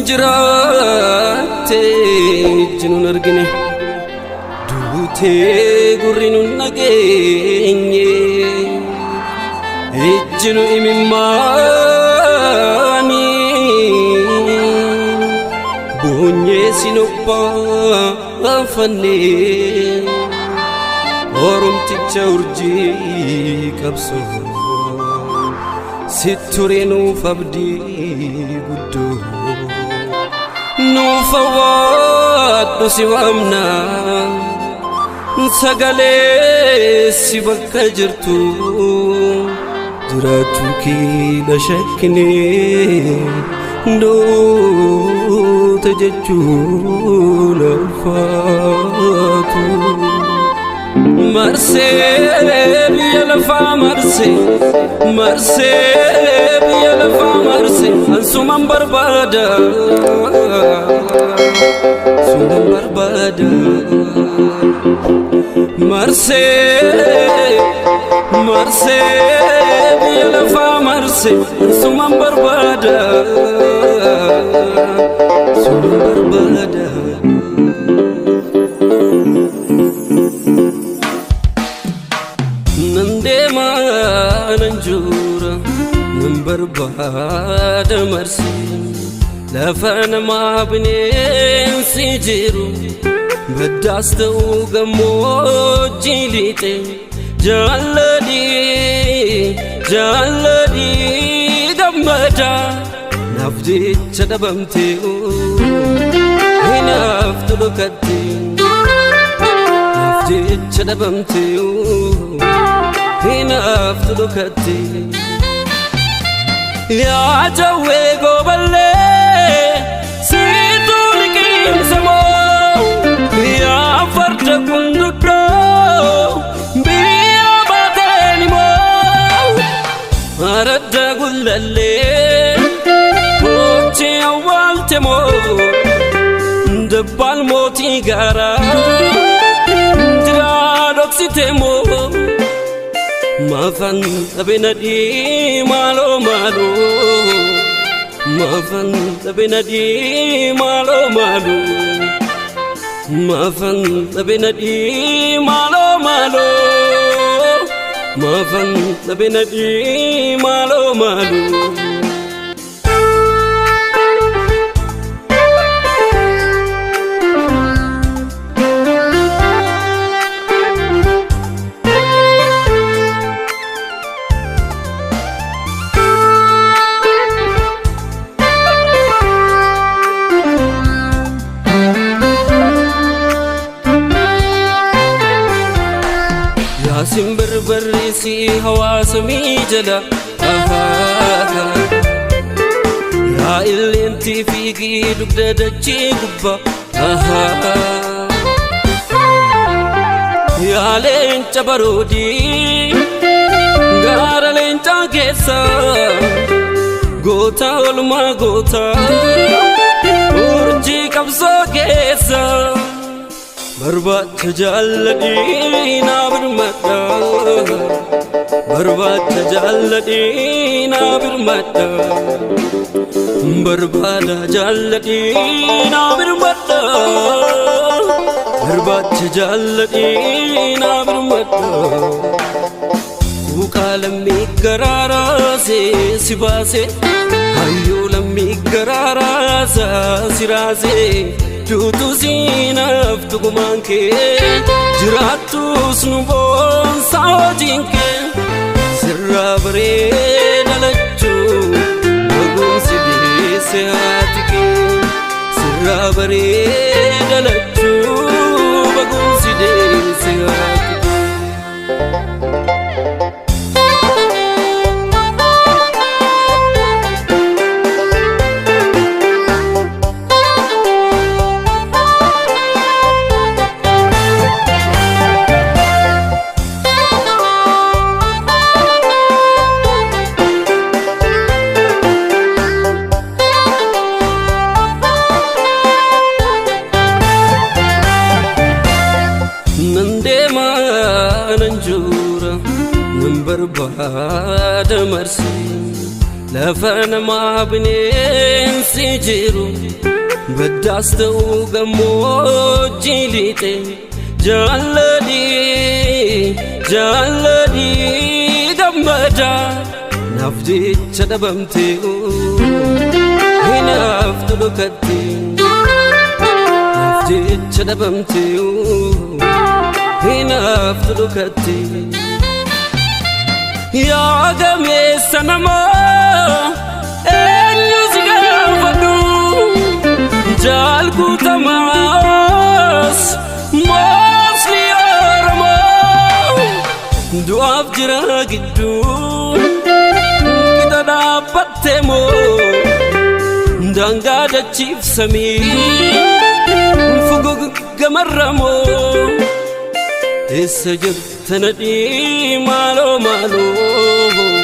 Jiraattee ijji nun argine, duutee gurri nun dhageenye, ijji nu imimmaanii boonyee sin obbaafanne. Oromticha urjii qabsoo, sitti nuuf abdii guddoo, nuuf awwaadhu si waamna, sagalee si bakka jirtu. Jiraachuu kiidha shakkine, duute jechuun ulfaatu. Marsee biyya lafaa marsee, marsee biyya lafaa marsee, ansuman barbaada, suman barbaada. Marsee, marsee biyya lafaa marsee, ansuman barbaada, suman barbaada. Nan deema, nan jura, nan barbaada marsee lafa namaa bineensi jiru, baddaas ta'uu gammoojjii lixe. Jaalladhii, jaalladhii gammada, naaf jecha dhabamtee hinaaftu dhokatte, naaf jecha dhabamtee hinaaftu dhokatte. Yaa jawwee gooballee, siituu liqimsa moo? Yaa farda kunduddoo, biyya baateen moo? Aradda gullallee hojii awwaalte moo? Dabbaal mootii gaaraa jiraa dhoksite moo? Maafan dhabe nadhii maaloo maaloo, maafan dhabe nadhii maaloo maaloo, maafan dhabe nadhii maaloo maaloo, maafan dhabe nadhii maaloo maaloo. Yaasin barbarreessi hawaasa miijala, yaa illeentii fiigii dugda dachii gubbaa, yaa leenca baroodii gaara leencaa keessa, goota olmaa goota urjii qabsoo keessa. Barbaacha jaalladhii naa birmadha, barbaacha jaalladhii naa birmadha, barbaada jaalladhii naa birmadha, barbaacha jaalladhii naa birmadha. Quuqaa lammii garaaraasee si baase, hayyuu lammii garaaraasaa si raasee, duutu siinaaf tugumaan kee, jiraattus nu boonsaa hojiin kee. Sirraa bareeda lachuu baguunsi deesse haati kee, sirraa bareeda lachuu baguunsi deesse haati kee. Nan deema, nan jura, nan barbaada marsee Lafa namaa bineensi jiru, baddaas ta'uu gammoojjii lixe, jaalladhii jaalladhii gammada. Naaf jecha dhabamtee hinaaftu dhokatte, naaf jecha dhabamtee hinaaftu dhokatte. Yaa gameessa namaa, eenyu si gaafadhu? Jaalkutamaas moosni Oromoo du'aaf jira gidduu qixa dhaabbatte moo daangaa dachiifsamii fuguggamarra moo eessa jirta nadhii maaloo maaloo?